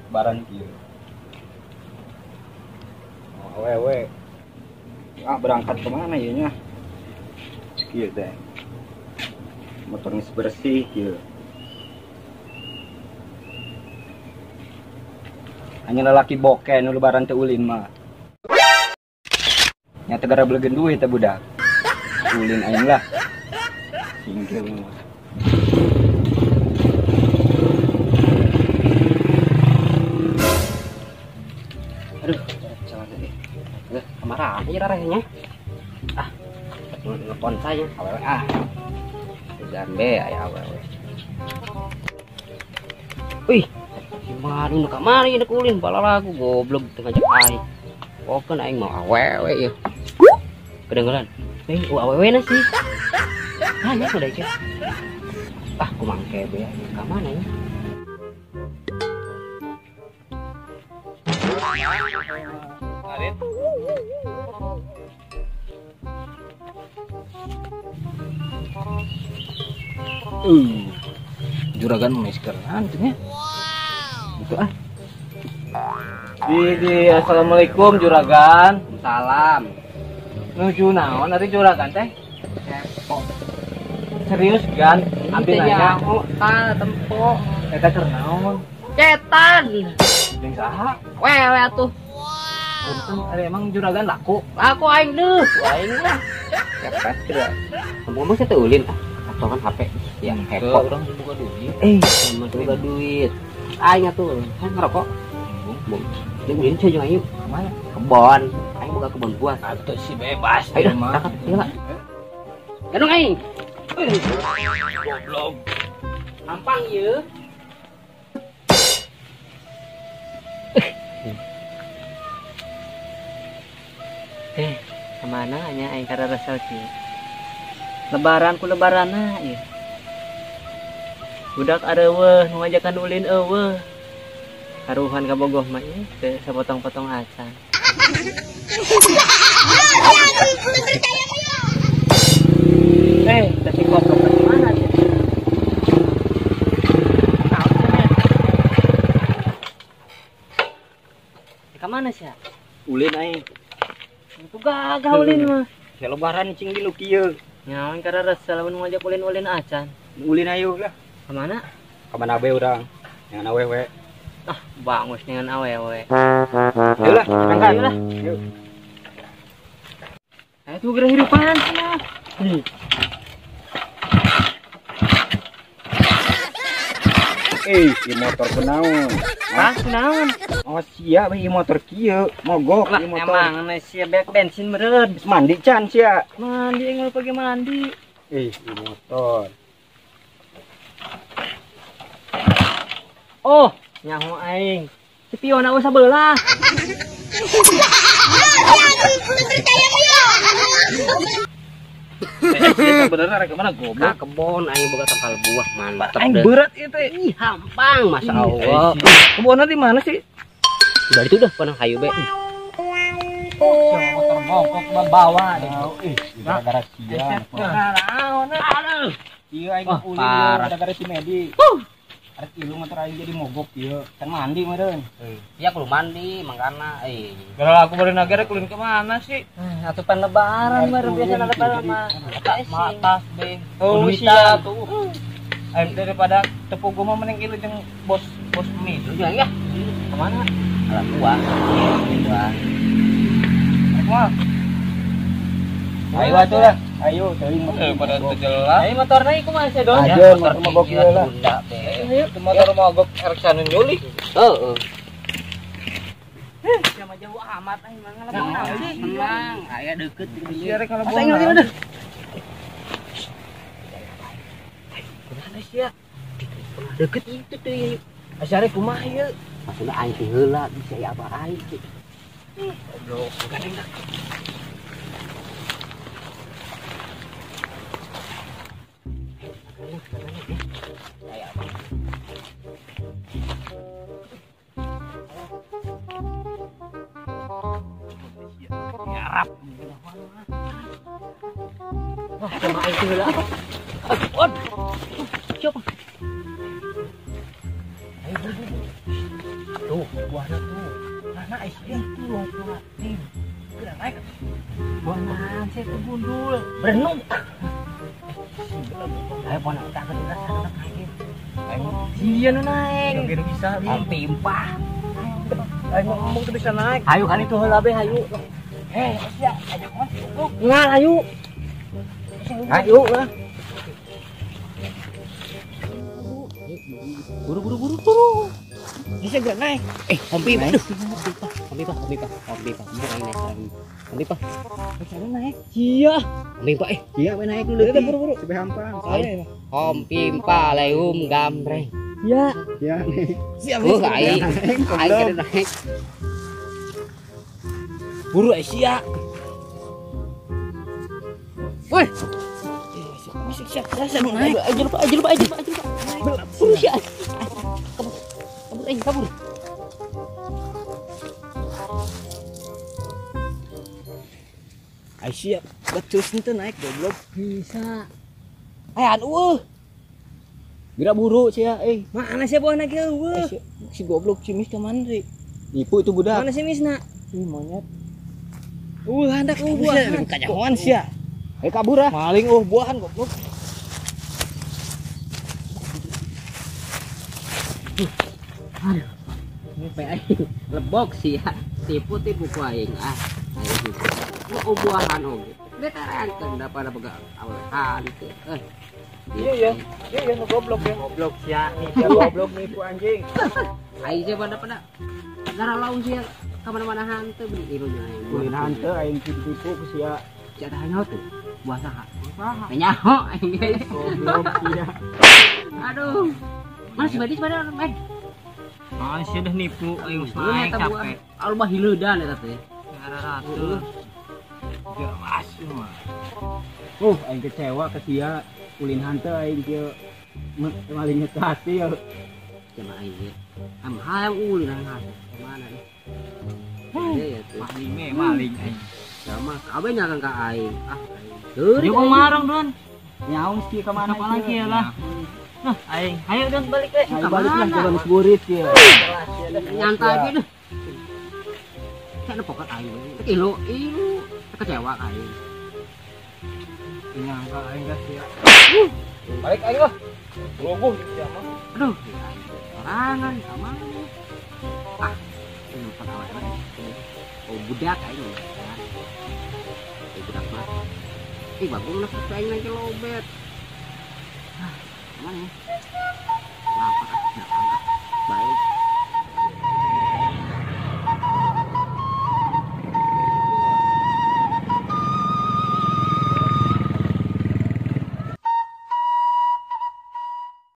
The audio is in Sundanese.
Lebaran kieu. Oh, awewe. Ah, berangkat kemana ya nya? Kieu teh. Motor geus bersih kieu. Hanya lelaki bokeh nu lebaran teu ulin mah. Nya teh gara belegen duit teh budak. Ulin aing lah. Singgil. Aduh, salah deh. Kemana aja rarehnya? Ah, telepon saya, awewe ah. Udah be, aya awewe. Wih, gimana nu kamari dek ulin balalagu goblok teu ngajak aing. Pokeun aing mau awewe ieu. Kedengeran. Eh, awewe na sih. Ah, nya udah ieu. Ah, kumangke be, ka mana nya? Arit. Juragan mengiskeran nya. Gitu ah. Di assalamualaikum juragan. Salam. Nuju naon ari juragan teh? Kepo. Serius gan? Ambil nanya. Ta tempo. Eta keur naon? Cetan. Jeung saha? Wewe atuh. Untung ari emang juragan laku. Laku aing deuh, aing mah. Cepet geura. Ngomong saya teh ulin ah. Atau kan HP ya kepo. Urang buka duit. Buka duit. Aing atuh, kan ngerokok. Bung. Ini ulin cuy jeung aing. Mana? Kebon. Aing boga kebon buah. Atuh si bebas. Ayo dah, berangkat heula. Ganong aing. Goblok. Hampang ieu. Kemana nya aing kararasal kieu? Lebaran ku lebaranna ieu. Budak areuweuh nu ngajakan ulin eueuh. Karuhan ka bogoh mah ieu teu sapotong-potong acan. Teh si goblok teh mana sih? Ka mana sih? Ulin aing. Itu gagah ulin mah. Ya lebaran cing di nu kieu. Nyaon kararasa lamun ngajak ulin-ulin acan. Ulin ayo lah. Ka mana? Ka mana bae urang? Dengan awewe. Ah, bangus dengan awewe. Ayo lah, berangkat. Ayo lah. Yuk. Ayo tuh gerah hirupan cenah. Ieu motor kunaon? Hah, kunaon? Oh sia ieu motor kieu, mogok lah, ieu motor. Emang sia bek bensin meureun. Geus mandi can sia. Mandi enggal pagi mandi. Ieu motor. Oh, nyaho aing. Spion eueuh sabelah. Sebenarnya rek kemana goblok? Ka kebon aing boga tangkal buah mantep. Aing berat ieu teh. Ih, hampang masya Allah. Kebonna di mana sih? Udah itu dah pernah hayu be. Oh, motor mogok bawa deh. Ih, gara-gara sia. Naon? Aduh. Ieu aing ulin gara-gara si Medi. Arek ieu motor aing jadi mogok ieu. Kan mandi meureun. Iya kudu mandi mangkana euy. Gara aku baru naga rek ulin ke mana sih? Atuh pan lebaran baru biasa lebaran mah. Matas be. Oh sia tuh. Aing daripada tepung gua mah mending ieu jeung bos bos mie. Lu ya. Kemana? Alah buah. Buah. Rek mah. Ayo atuh lah. Ayo teuing motor pada teu jelas. Ayo motorna ieu kumaha sih Don? Ayo motor mogok ieu lah. Ayo motor mogok erek sanu nyulik. Heeh. Sia mah jauh amat aing mah ngalebon naon sih? Tenang, aya deukeut di dieu. Sia rek ngalebon. Asa aing lagi Kumaha sia? Deukeut itu tuh. Asa rek kumaha ieu? Maksudna aing teh heula bisa aya apa aing teh. Goblok. Gandeng dah. Garap. Wah, sama aing teh heula apa? Aduh. Siapa? Tuh, Anjing. Geura naik. Buah sih itu gundul. Berenung. Ayo pon tak kedulas anak naik. Ayo Dia nu naik. Ayo bisa. Pimpah. Ayo ngomong tuh bisa naik. Ayo kan itu heula be hayu. Eh, sia, ajak mah. Ngal hayu. Ayo lah. Buru buru buru buru. Bisa gak naik? Hompi pak. Aduh. Hompi pak, hompi pak, hompi pak. Bukan aing naik lagi. Hompi pak. Bisa naik. Iya. Hompi pak Iya, we naik dulu. Udah buru-buru. Sampai hampang. Hompi pak leum gambreng. Iya. Ya. Siap. Oh, aing. Aing kada naik. Buru sia. Woi. Siap, siap, naik. Aja lupa, aja lupa, aja lupa, aja lupa. Buru sia. Kabur. Kabur aing, kabur. Ai siap, becus henteu naik goblok. Bisa. Aya eueuh. Geura buru sia euy. Mana sih buah naik eueuh? Si goblok si Mis ka mana deui? Nipu itu budak. Mana sih Misna? Ih monyet. Handak eueuh buahan. Kanyahoan sia. Eh kabur ah. Maling buahan goblok. Aduh. Ini aing lebok sih ya. Tipu-tipu ku aing ah. Aing mau buahan oge. Diterangkeun da pada boga awehan teu. Iya ya. Iya ya nu goblok ya. Goblok sia, nih goblok nipu anjing. Aing sih pada pada gara laung sih ka mana-mana hanteu beli irunya aing. Ulin hanteu aing tipu-tipu ku sia. Sia tah nyaho tuh. Buah saha? Nyaho aing ge. Goblok sia. Aduh. Mana si Badis pada eh. Ah, sia dah nipu aing geus naik capek. Almah hileudan eta teh. Ratu. Jelas mah. Aing kecewa ke sia. Ulin hanteu aing kieu maling hati ya. Cuma aing ge. Am hayang ulin hanteu. Kemana nih? Iya tuh. Maling ge maling aing. Sama kabeh nyangka ka aing. Ah, aing. Yuk marang Don. Nyaung sih ka mana lagi ya lah. Nah, aing, ayo Don balik we. Ayo balik lah jalan burit kieu. Nyantai ge deh. Sana pokok aing. Ilu, ilu kecewa aing. Nyangka aing geus sia. Balik aing lah. Rogoh sia mah. Aduh, sorangan ka mana? Ah, ini pegawai. Oh, budak aing. Oh, budak mah. Ih, bagong nafsu aing nang lobet. Ah, kemana ya?